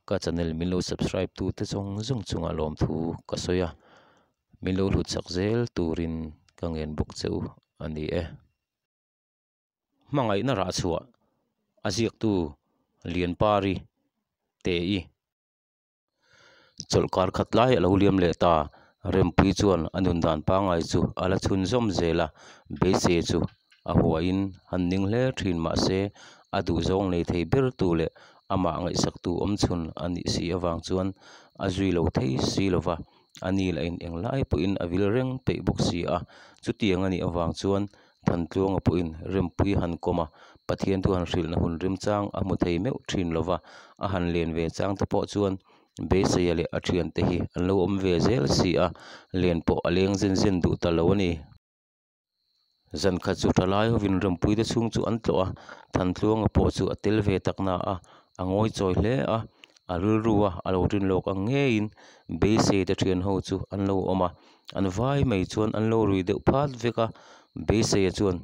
Ka channel min lo subscribe tu te zawng zawng chungah lawmthu ka sawi a, min lo hlut chak zel turin ka ngen bawk che u a ni e. Hmangaihna rah chhuah a ziaktu Lianpari Te-i. Chawlhkar khat lai a lo liam leh ta. Rempui chuan a nun dan pangngai chu a la chhunzawm zel a, beisei chu a huaiin han ning hle thin mah se a duhzawng nei thei ber tu leh amah ngaihsaktu awmchhun a nih si avang chuan a zui lo thei si lo va, a ni lahin englai pawhin a vil reng peih bawk si a. Chutiang a nih avang chuan Thantluanga pawhin Rempui han kawm a, Pathian thu han hrilhna hun remchang a hmu thei meuh thin lo va, a han len ve chang te pawh chuan Beiseia leh a thiante hi an lo awm ve zel si a, len pawh a leng zen zen duh ta lo a ni. Zan khat chu thalai hovin Rempuite chhung chu an tlawh a, Thantluanga pawh chu a tel ve tak na a, a ngawi chawi hle a, a rilru a a lo rin lawk ang ngeiin Beiseite thian ho chu an lo awm a, an vai mai chuan an lo rui deuh phat vek a, Beiseia chuan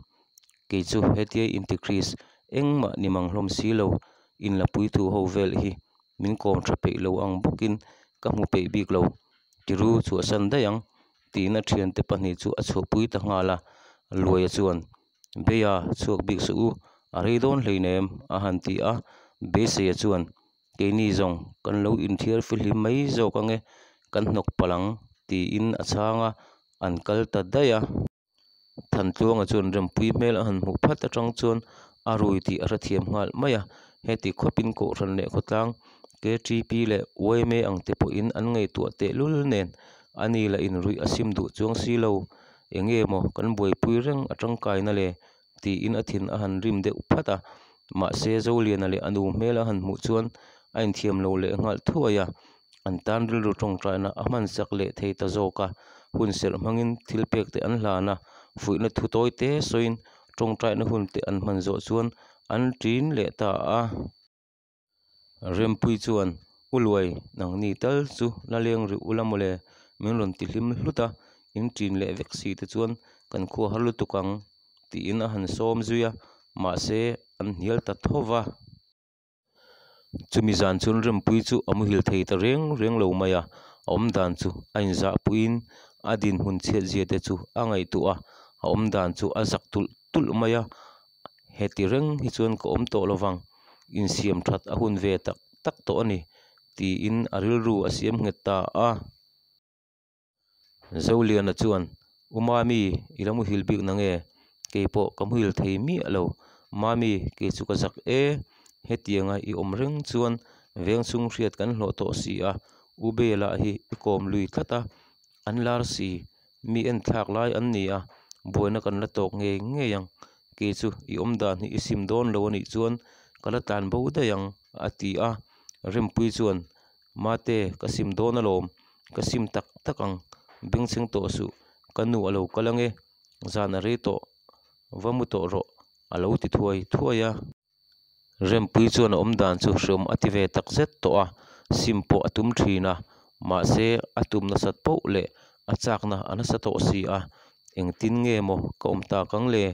kei chu hetia inti-Chris engmah ni mang hlawm si lo, inlapui thu ho vel hi min kawm tha peih lo ang bawkin ka hmu peih bik lo, tiru chhuahsan daih ang tiin a thiante pahnih chu a chhuahpui ta nghal a, Luaia chuan Beia chhuak bik suh u, a rei dawn hleinem a han ti a, Beiseia chuan Keini zawng kan lo inthiar fihlim mai zawk ange, kan hnawk palh ang tiin a chhang a, an kal ta daih a. Thantluanga chuan Rempui hmel a han hmuh phat atang chuan a rui tih a hrethiam nghal mai a, heti khawpin Kohhran leh khawtlang KTP leh yma ang te pawhin an ngaihtuah tehlul nen a ni lah inruih a sim duh chuang si lo, enge maw kan buaipui reng a tangkaina le tiin a thin a han rim deuh phat a, mahse Zoliana leh a nu hmel a han hmuh chuan a inthiam lo leh nghal thuai a. An tan rilru tawngtaina a hman sak leh thei ta zawk a, hun serh hmangin thil pek te an hlan a, fuihna thu tawi te sawiin tawngtaina hun te an hman zawh chuan an ṭin leh ta a. Rempui chuan, U Luai, nangni tal chu la leng rih ula mawle, min rawn ti hlim hlut a, in ṭin leh vek si te chuan kan khua har lutuk ang, tiin a han sawm zui a, mahse an hnial ta tho va. Chumi zan chuan Rempui chu a muhil thei ta reng reng lo mai a, a awmdan chu a inzahpuiin a dinhmun chhiatzia te chu a ngaihtuah a, a awmdan chu a zak tulh tulh mai a, heti reng hi chuan ka awm tawh lovang, insiam that a hun ve tak tak tawh a ni tiin a rilru a siam nghet ta a. Zoliana chuan, U Mami, i la muhil bik na nge? Kei pawh ka muhil thei miah lo. Mami, kei chu ka zak e. Hetianga i awm reng chuan veng chhung hriat kan hlawh tawh si a, U Bela hi i kawm lui tlat a, an lar si, mi en thlak lai an ni a, buaina kan la tawk ngei ngei ang. Kei chu i awm dan hi i sim dawn lo a nih chuan ka la tlan bo daih ang, a ti a. Rempui chuan, Mate, ka sim dawn alawm. Ka sim tak tak ang, bengchheng tawh suh, ka nu a lo kal ange, zan a rei tawh, va mu tawh rawh a lo ti thuai thuai a. Rempui chuan a awm dan chu hreawm a ti ve tak zet tawh a, sim pawh a tum thin a, mahse a tum nasat poh leh a chakna a nasa tawh si a, engtin nge maw ka awm tak ang le,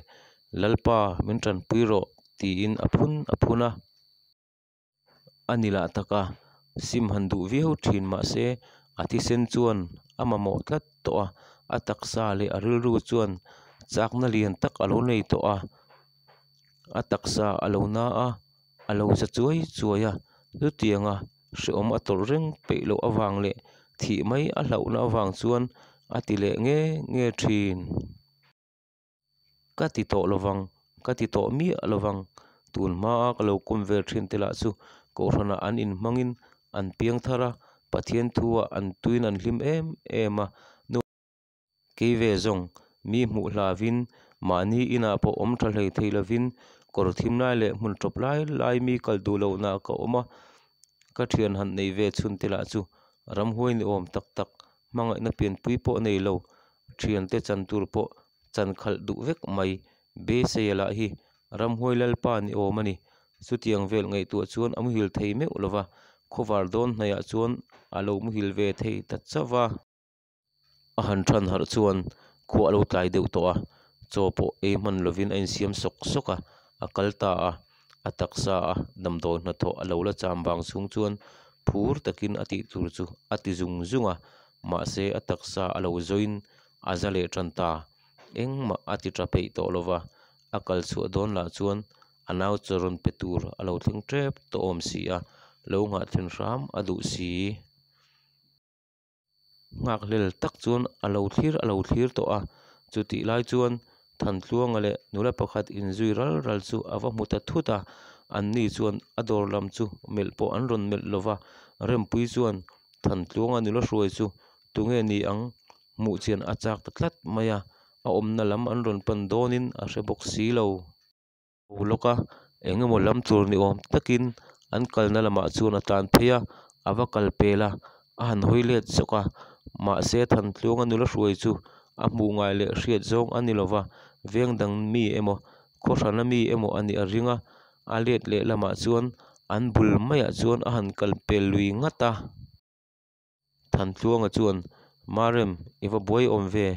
Lalpa min tanpui rawh tiin a phun a phun a. A ni lah tak a, sim han duh viau thin mahse a thisen chuan a mamawh tlat tawh a, a taksa leh a rilru chuan chakna lian tak a lo nei tawh a, a taksa a lo na a, a lo za chuai chuai a, chutianga hrehawm a tawrh reng peih loh avang leh thih mai a hlauhna avang chuan a ti leh nge nge thin. Ka ti tawh lovang, ka ti tawh miah lovang. Tun hmaa ka lo kawm vel thin te lah chu Kohhranah an inhmangin an piang thar a, Pathian thuah an tuin an hlim em em a. Nu kei ve zawng mi hmuh hlavin mahni inah pawh awm tha hlei thei lovin kawr thim lai leh hmun tawp lai lai mi kal duh lohna ka awm a. Ka thian han nei ve chhun te lah chu ramhuai ni awm tak tak hmangaihna pianpui pawh nei lo thiante chan tur pawh chan khalh duh vek mai. Beiseia lah hi ramhuai lalpa ni awm a ni. Chutiang vel ngaihtuah chuan a muhil thei meuh lo va, khawvar dawn hnaihah chuan a lo muhil ve thei ta chauh va. A han than harh chuan khua a lo tlai deuh tawh a, chaw pawh ei hman lovin a insiam sawk sawk a, a kal ta a. A taksa a damdawi hnathawh a lo la cham vang chhung chuan. Phur takin a tih tur chu a ti zung zung a, mahse a taksa a lo zawiin a za leh tan ta. Engmah a ti tha peih tawh lo va, a kal chhuah dawn lah chuan a nau chaw rawn pe tur a lo thleng tep tawh awm si a, lo nghah thlen hram a duh si. Nghakhlel tak chuan a lo thlir a lo thlir tawh a, chutih lai chuan Thantluanga leh nula pakhat inzui ral ral chu a va hmu ta thut a, anni chuan a dawr lam chu melh pawh an rawn melh lo va, Rempuii chuan Thantluanga nula hruai chu tunge ni ang hmuh chian a chak ta tlat mai a, a awmna lam an rawn pan dawnin a hre bawk si lo. Ko lawk a, eng emaw lam tur ni awm takin an kalna lamah chuan a tlan phei a, a va kal pel a, a han hawi let zawk a, mahse Thantluanga nula hruai chu a hmuh ngai leh hriat zawng a ni lo va, veng dang mi emaw khaw hrana mi emaw a nih a ring a, a let leh lamah chuan an bul maiah chuan a han kal pel lui ngat a. Thantluanga chuan, Marem, i va buai awm ve,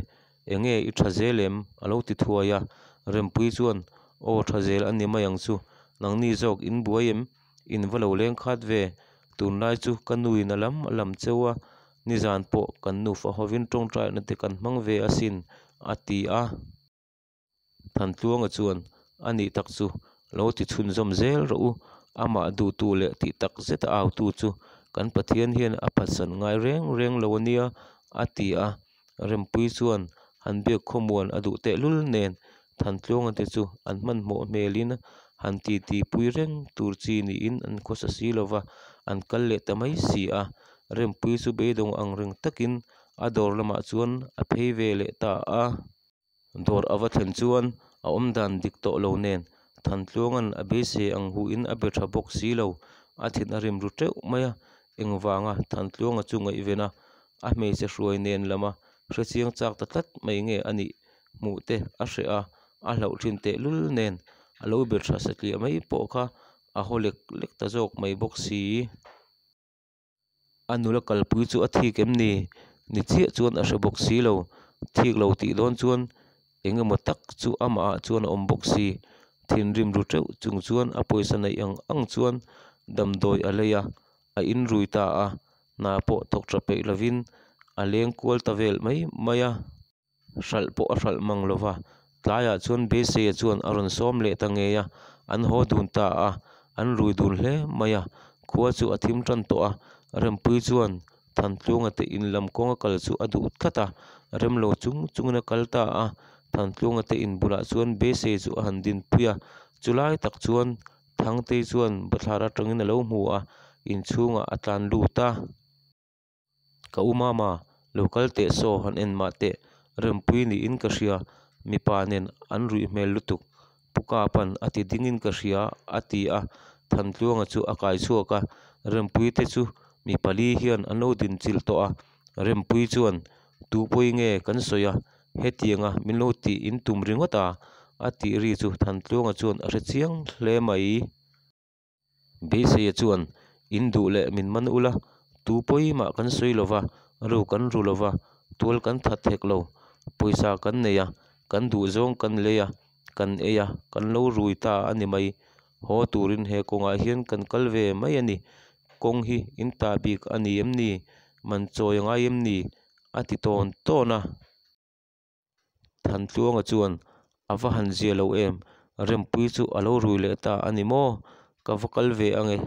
enge i tha zel em? a lo ti thuai a. Rempuii chuan, Aw tha zel a ni mai ang chu, nangni zawk in buai em? In va lo leng khat ve, tunlai chu ka nuin a lam a lam cheu a, nizan pawh kan nufa hovin tawngtaina te kan hmang ve asin, a ti a. Thantluanga chuan, A nih tak chu, lo ti chhunzawm zel rawh u, amah duhtu leh tih tak zeta autu chu kan Pathian hian a phatsan ngai reng reng lo a nia, a ti a. Rempuii chuan han biak khawmuan a duh tehlul nen Thantluanga te chu an hmanhmawh hmelin han titi pui reng tur chi niin an khawsa si lo va, an kal leh ta mai si a. Rempuii chu beidawng ang reng takin a dawr lamah chuan a phei ve leh ta a. Dawr a va thlen chuan a awmdan dik tawh lo nen Thantluanga'n a beisei ang huin a be tha bawk si lo, a thin a rim ru teuh mai a, engvanga Thantluanga chu ngaihven a, a hmeichhe hruai nen lama hrechiang chak ta tlat mai nge a nih hmuh te a hreh a, a hlauh thin tehlul nen a lo be tha satliah mai pawh kha a haw lek lek ta zawk mai bawk si. A nula kalpui chu a thik em ni? Ni chiah chuan a hre bawk si lo. Thik lo tih dawn chuan eng emaw tak chu amahah chuan a awm bawk si. Thinrim ru teuh chung chuan a pawisa neih ang ang chuan damdawi a lei a, a inrui ta a, hna pawh thawk tha peih lovin a leng kual ta vel mai mai a. Hralh pawh a hralh mang lo va, tlaiah chuan Beiseia chuan a rawn sawm leh ta ngei a, an haw dun ta a, an rui dun hle mai a, khua chu a thim tan tawh a, Rempuii chuan Thantluanga te in lam kawnga kal chu a duh tlat a, rem lo chung chungin a kal ta a, Thantluanga te in bulah chuan Beisei chu a han dinpui a, chulai tak chuan Thangtei chuan bathlar atangin a lo hmu a, inchhungah a tlan lut a. Ka u mama, lo kal teh saw han en mah teh, Rempuii niin ka hria, mipa nen an ruih hmel lutuk, Pu Kapa'n a ti dingin ka hria a ti a, Thantluanga chu a kai chhuak a, Rempuii te chu mi pali hian an lo dinchilh tawh a, Rempuii chuan Tu pawi nge kan sawi a, hetianga min lo tih in tum ringawt a? a tih ri chu Thantluanga chuan a hre chiang hle mai. Beiseia chuan, In duh leh min man ula, tu pawi mah kan sawi lo va, ru kan ru lo va, tual kan that hek lo. Pawisa kan nei a, kan duh zawng kan lei a, kan ei a, kan lo rui ta a ni mai. Haw turin he kawngah hian kan kal ve mai a ni. Kawng hi in ta bik a ni em ni? Man chawi a ngai em ni? a ti tawn tawn a. Thantluanga chuan a va han zia lo em, Rempuii chu a lo rui leh ta a ni maw, ka va kal ve ange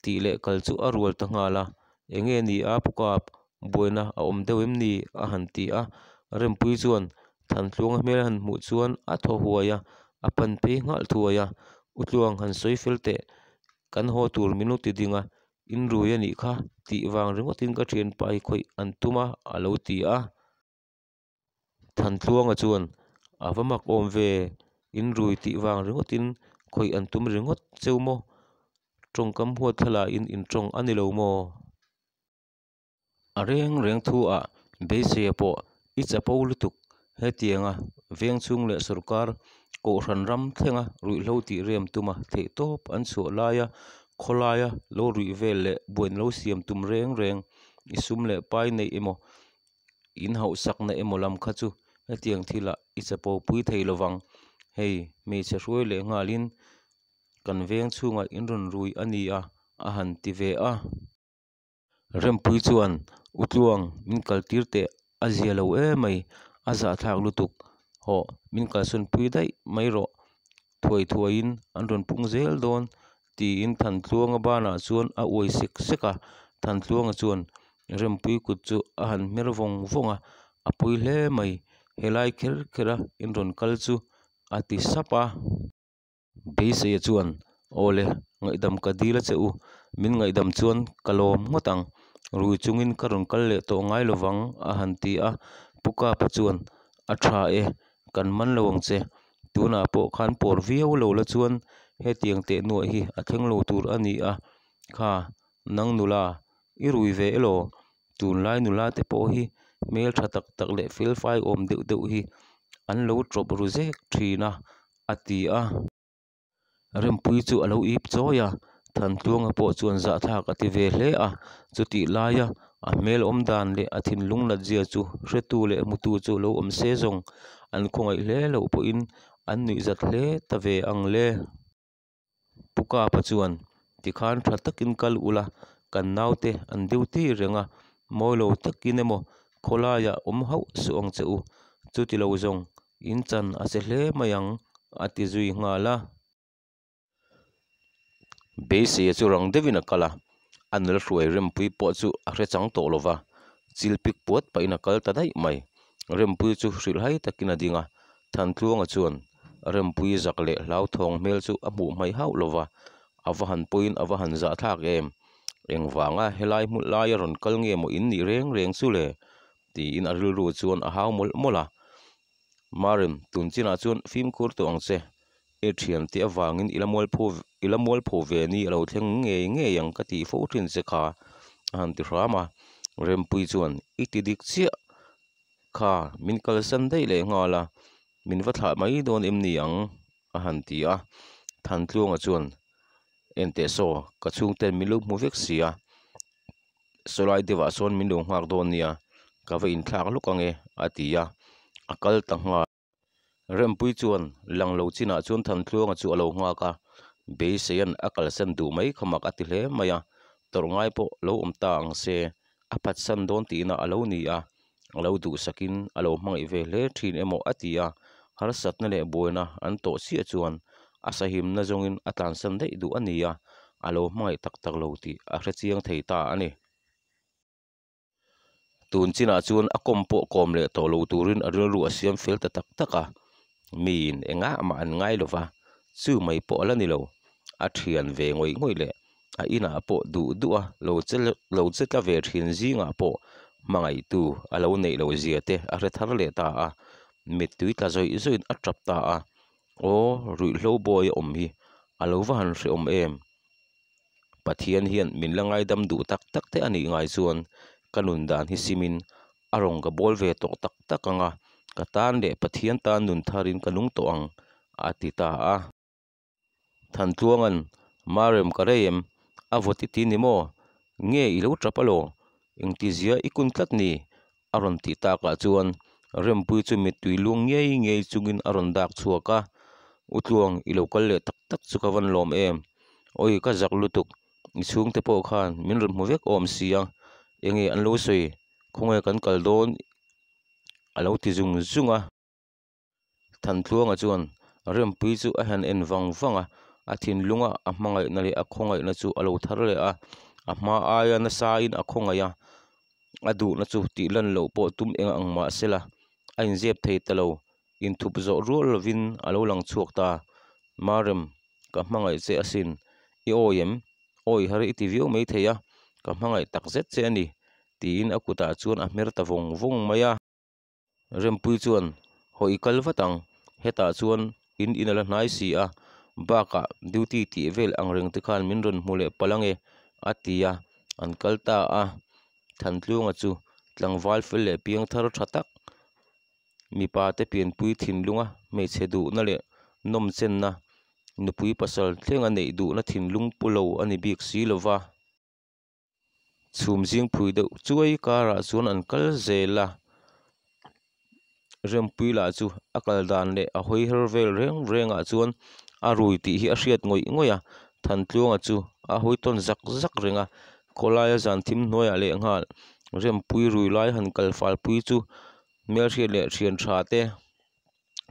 tih leh kal chu a rual ta nghal a, enge ni a pu kap, buaina a awm deuh em ni a han ti a, Rempuii chuan Thantluanga hmel a han hmuh chuan a thaw huai a, a pan phei nghal thuai a, Utluang han sawi fel teh, kan haw tur min lo ti ding a, In rui a nih kha tih vang ringawtin ka thianpa hi khawih an tum a a lo ti a. Thantluanga chuan, A va mak awm ve, in rui tih vang ringawtin khawih an tum ringawt cheu maw? Tawngkam huat thlalaiin in tawng a ni lo maw? A reng reng thu ah beiseia pawh i chapo lutuk hetianga veng chhung leh sorkar kohhran ram thlenga ruihhlo tih rem tuma theihtawp an chhuah laia khawlaia lo ruih vel leh buaina lo siam tum reng reng i sum leh pai neih emaw in hauhsakna emaw lam kha chu hetiang thilah i chapo pui thei lovang hei hmeichhe hruai leh nghalin Kan veng chhungah in rawn rui a ni a, a han ti ve a. Rempuii chuan, U Tluang, min kaltir teh, a zia lo emai, a zahthlak lutuk. Hawh, min kalsawn pui daih mai rawh, thuai thuaiin an rawn pung zel dawn, tiin Thantluanga banah chuan a uai sek sek a. Thantluanga chuan Rempuii kut chu a han hmer vawng vawng a, A pawi hle mai, helai kher kher a in rawn kal chu, a ti sap a. Beiseia chuan, Aw le, ngaihdam ka dil a che u, min ngaihdam chuan ka lawm ngawt ang, rui chungin ka rawn kal leh tawh ngai lovang, a han ti a. Pu Kapa chuan, A tha e, kan man lo ang che, tunah pawh khan pawr viau lo la chuan hetiang teh nuaih hi a thleng lo tur a ni a, kha, nang nula, i rui ve elaw? Tunlai nula te pawh hi hmel tha tak tak leh felfai awm deuh deuh hi an lo tawp ru zek thin a, a ti a. Rempuii chu a lo ip chawi a, Thantluanga pawh chuan zahthlak a ti ve hle a. Chutih laia a hmel awm dan leh a thinlung nat zia chu hretu leh hmutu chu lo awm se zawng an khawngaih hle loh pawhin an nuihzat hle ta ve ang le. Pu Kapa chuan, Tikhan tha takin kal ula, kan naute an duty reng a, mawi lo takin emaw khawlaiah awm hauh suh ang che u, chuti lo zawng in chan a che hle mai ang, a ti zui nghal a. Beiseia chu rang deuhin a kal a, a nula hruai Rempuii pawh chu a hre chang tawh lo va, chil pik puat pahin a kal ta daih mai. Rempuii chu hrilhhai takin a ding a, Thantluanga chuan Rempuii zak leh hlauthawng hmel chu a hmuh hmaih hauh lo va, a va han pawiin a va han zahthlak em? Engvanga helai hmun laia rawn kal nge maw in nih reng reng chu le? tiin a rilru chuan a hau mawlh mawlh a. Marem, tun chinah chuan fimkhur tawh ang che. I thiante avangin i la mualpho i la mualpho ve ni a lo thleng ngei ngei ang ka tih fo thin che kha, a han ti hram a. Rempuii chuan, I ti dik chiah kha, min kalsan daih leh nghal a, min va thlah mai dawn em ni ang? a han ti a. Thantluanga chuan, Enteh saw, ka chhungten min lo hmu vek si a, Sawlai deuhah sawn min lo nghak dawn nia, ka va inthlak lawk ang e, a ti a, a kal ta nghal. Rempuii chuan lang lo chinah chuan Thantluanga chu a lo nghak a, Beiseia'n a kalsan duh mai kha mak a ti hle mai a, tawrh ngai pawh lo awm ta ang se, a phatsan dawn tihna a lo ni a, a lo duhsakin a lo hmangaih ve hle thin emaw a ti a, harsatna leh buaina an tawh chiah chuan a sahimna zawngin a tlansan daih duh a ni a, a lo hmangaih tak tak lo tih a hre chiang thei ta a ni. Tun chinah chuan a kawm pawh kawm leh tawh lo turin a rilru a siam fel ta tak tak a, miin engah mah an ngai lo va, chu mai pawh a la ni lo, a thian ve ngawih ngawih leh a inah pawh duh duh a lo che lo che tla ve thin zingah pawh hmangaihtu a lo neih loh zia te a hre thar leh ta a, mittui tla zawih zawih in a tap ta a, aw ruihhlo bawi a awm hi a lo va han hrehawm em. Pathian hian min la ngaidam duh tak tak te a nih ngai chuan ka nun dan hi simin a rawn ka bawl ve tawh tak tak ang a, ka tan leh Pathian tan nun tharin ka nung tawh ang a ti ta a. Thantluanga'n, Marem ka rei em? A vawt i ti ni maw? Nge i lo tap alaw? Engtizia i kun tlat ni? A rawn tih takah chuan Rempuii chu mittui luang ngei ngei chungin a rawn dak chhuak a, U Tluang, i lo kal leh tak tak chu ka van lawm em? Awi ka zak lutuk, i chhungte pawh khan min rawn hmu vek awm sia, enge an lo sawi, khawnge kan kal dawn? A lo ti zung zung a. Thantluanga chuan Rempuii chu a han en vang vang a, a thinlunga a hmangaihna leh a khawngaihna chu a lo thar leh a, a hma aia nasain a khawngaih a, a duhna chu tih lan loh pawh tum eng ang mah se la, a inzep thei ta lo, inthup zawh rual lovin a lo lang chhuak ta. Marem, ka hmangaih che asin, i awi em? Awi har i ti viau mai thei a, ka hmangaih tak zet che a ni, tiin a kutah chuan a hmer ta vawng vawng mai a. Rempuii chuan, Haw i kal vat ang, hetah chuan in in a la hnai si a, bakah duty tih vel ang reng te khan min rawn hmu leh palh ange, a ti a, an kal ta a. Thantluanga chu tlangval fel leh piang thar tha tak, mipa te pianpui thinlunga hmeichhe duhna leh nawmchenna, nupui pasal thlenga neih duhna thinlung pu lo a ni bik si lova. Chhum zing phui deuh chuai karah chuan an kal zel a, Rempuii lah chu a kal dan leh a hawi her vel reng rengah chuan a rui tih hi a hriat ngawih ngawih a, Thantluanga chu a hawi tawn zak zak reng a, khawlaia zan thim hnuaiah leh nghal Rempui rui lai han kal fal pui chu hmelhriat leh thian tha te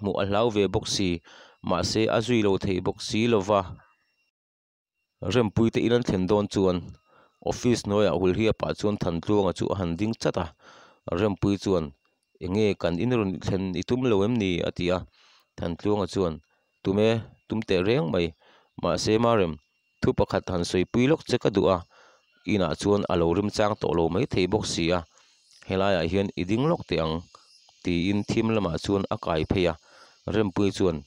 hmuh a hlau ve bawk si, mahse a zui lo thei bawk si lo va. Rempui te in an thlen dawn chuan office hnuaiah Hulhiapa chuan Thantluanga chu a han ding chat a, Rempui chuan Enge kan in rawn thlen i tum lo em ni? a ti a, Thantluanga chuan Tum e, tum teh reng mai, mahse Marem, thu pakhat han sawipui lawk che ka duh a, inah chuan a lo remchang tawh lo maithei bawk si a, helaiah hian i ding lawk teh ang tiin thim lamah chuan a kai phei a, Rempui chuan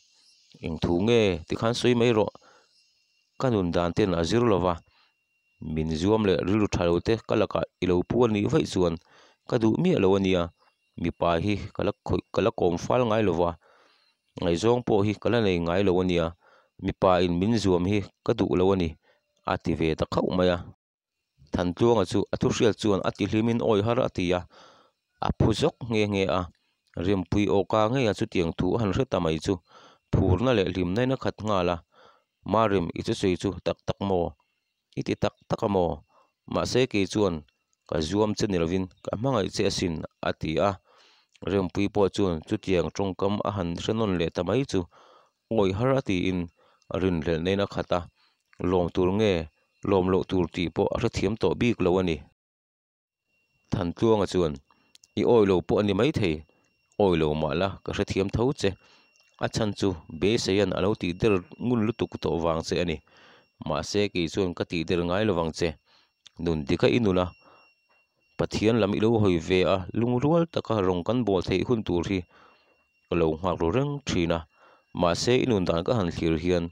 Eng thu nge tikhan sawi mai rawh, Ka nun dan ten a zir lo va, min zuam leh rilru tha lo te ka lakah i lo pu a nih vaih chuan ka duh miah lo a nia, mipa hi ka la khawih ka la kawm fal ngai lo va, ngaihzawng pawh hi ka la nei ngai lo a nia, mipa in min zuam hi ka duh lo a ni a ti ve ta khauh mai a. Thantluanga chu a thuhriat chuan a tihlimin awi har a ti a, a phu zawk nghe nghe a. Rimpui awka ngeia chutiang thu a han hre ta mai chu phurna leh hlimnain a khat nghal a, Marim, i thusawi chu tak tak maw? I ti tak tak a maw? Mahse kei chuan ka zuam che ni lovin ka hmangaih che asin a ti a. Rimpui pawh chuan chutiang tawngkam a han hre nawn leh ta mai chu Awi har a tiin rinhlelhna in a khat a, lawm tur nge lawm loh tur tih pawh a hrethiam tawh bik lo a ni. Thantluanga chuan, I awi lo pawh a ni maithei, awi lo mah la ka hrethiam tho che, a chhan chu Beiseia'n a lo tih der ngun lutuk tawh vang che a ni. Mahse kei chuan ka tih der ngai lovang che, nun dika i nun a, Pathian lam i lo hawi ve a, lungrual taka rawng kan bawl theih hun tur hi ka lo nghak ru reng thin a, mahse i nun dan ka han thlir hian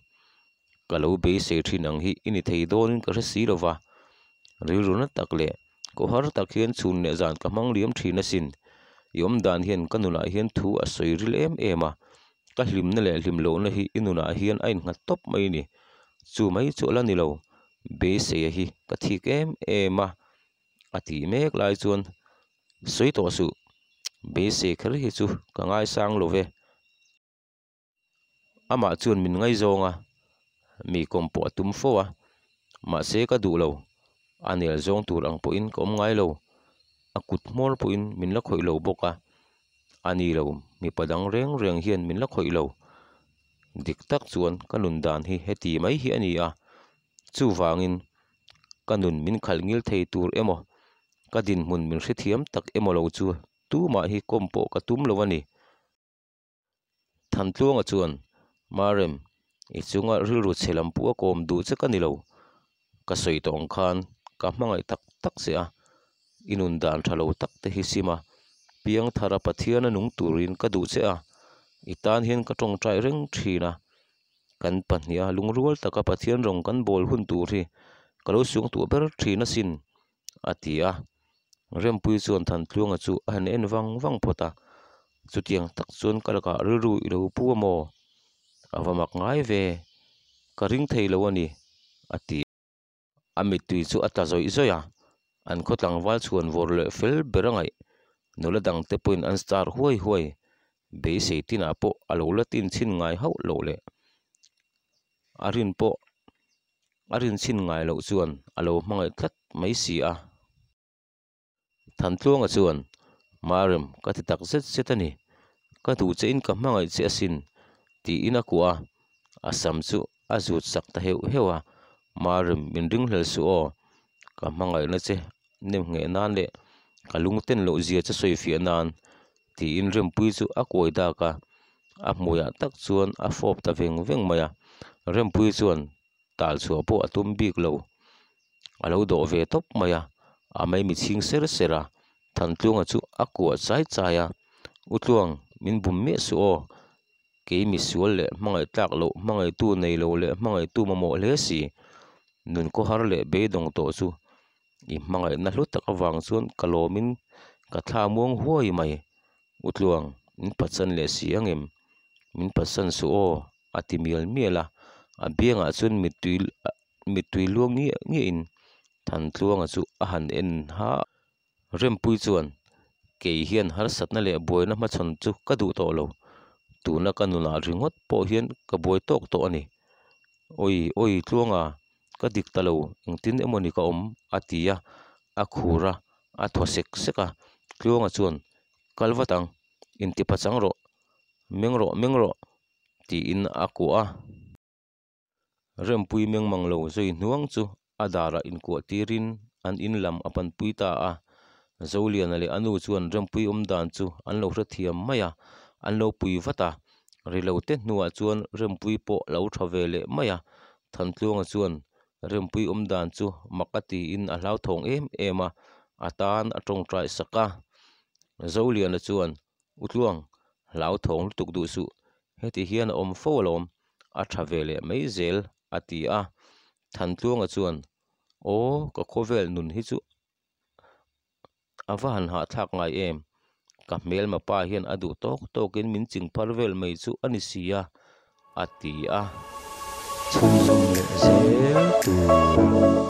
ka lo beisei thin ang hi i ni thei dawnin ka hre si lo va, rilru na tak leh khawhar tak hian chhun leh zan ka hmang liam thin asin, i awm dan hian ka nunah hian thu a sawi ril em em a, ka hlimna leh hlim lohna hi i nunah hian a innghat tawp mai a ni, chu mai chu a la ni lo, beiseia hi ka thik em em a. A tih mek lai chuan sawi tawh suh, beisei kher hi chu ka ngaisang lo ve. Amah chuan min ngaizawng a, mi kawm pawh a tum fo a, mahse ka duh lo, a nel zawng tur ang pawhin ka awm ngai lo, a kut hmawr pawhin min la khawih lo bawk a, a ni lo mipa dang reng reng hian min la khawih lo. Dik tak chuan ka nun dan hi heti mai hi a ni a, Chuvangin, ka nun min khalh ngil thei tur emaw, ka dinhmun min hrethiam tak emaw lo chu tumah hi kawm pawh ka tum lo a ni. Thantluanga chuan, Marem, i chunga rilru chhe lam pawh a kawm duh che ka ni lo. Ka sawi tawh ang khan ka hmangaih tak tak che a, i nun dan tha lo tak te hi sim a, piangthara Pathiana nung turin ka duh che a, i tan hian ka tawngtai reng thin a, Kan pahniha lungrual taka Pathian rawng kan bawl hun tur hi ka lo suang tuah ber thin asin, a ti a. Rempuii chuan Thantluanga chu a han en vang vang phawt a, Chutiang tak chuan ka lakah rilru i lo pu a maw? A va mak ngai ve, ka ring thei lo a ni, a ti a. A mittui chu a tla zawih zawih a, an khaw tlangval chhuan vawr leh fel ber a ngaih. Nula dangte pawhin an star huai huai, beisei tinah pawh a lo la tin chhin ngai hauh loh leh a rin pawh a rin chhin ngai loh chuan a lo hmangaih tlat mai si a. Thantluanga chuan, Marem, ka ti tak zet zet a ni. Ka duh che in ka hmangaih che asin, tiin a kuah a. A sam chu a zut sak ta heuh heuh a, Marem, min ringhlel suh aw. Ka hmangaihna che nem ngheh nan leh ka lungten loh zia che sawi fiah nan, tiin Rempuii chu a kuai dak a. A hmuiah tak chuan a fawp ta veng veng mai a. Rempuii chuan tal chhuah pawh a tum bik lo. A lo dawh ve tawp mai a, a maimi chhing ser ser a, Thantluanga chu a kuah chai chai a, U Tluang, min bum miah suh aw, kei misual leh hmangaih tlak loh hmangaihtu nei lo leh hmangaihtu mamawh hle si, nun khawhar leh beidawng tawh chu i hmangaihna hlu tak avang chuan ka lawmin ka thla muang huai mai, U Tluang, min phatsan leh si angem? Min phatsan suh aw, a ti mial mial a, a biangah chuan mittui mittui luang ngiah ngiahin Thantluanga chu a han en ha a. Rempuii chuan, Kei hian harsatna leh buaina hmachhawn chu ka duh tawh lo, tuna ka nunah ringawt pawh hian ka buai tawk tawh a ni. Awi awi Tluanga, Ka dik ta lo, engtin emawni ka awm? a ti a, a khur a, a thaw sek sek a. Tluanga chuan, Kal vat ang, intipachang rawh, meng rawh, meng rawh, tiin a kuah a. Rempui meng mang lo zui hnuang chu a darah inkuah tirin an in lam a panpui ta a. Zoliana leh a nu chuan Rempui awm dan chu an lo hrethiam mai a, an lo pui vat a. Rilo te hnuah chuan Rempui pawh a lo tha ve leh mai a. Thantluanga chuan Rempui awm dan chu mak a tiin a hlauthawng em em a, a tan a tawngtai sak a. Zoliana chuan, U Tluang, hlauthawng lutuk duh suh, heti hian a awm fo alawm, a tha ve leh mai zel, a ti a. Thantluanga chuan, Aw, ka khawvel nun hi chu a va han hahthlak ngai em, ka hmelma pa hian a duh tawk tawkin min ching phar vel mai chu a ni si a, a ti a. Chhunzawm leh zel tur.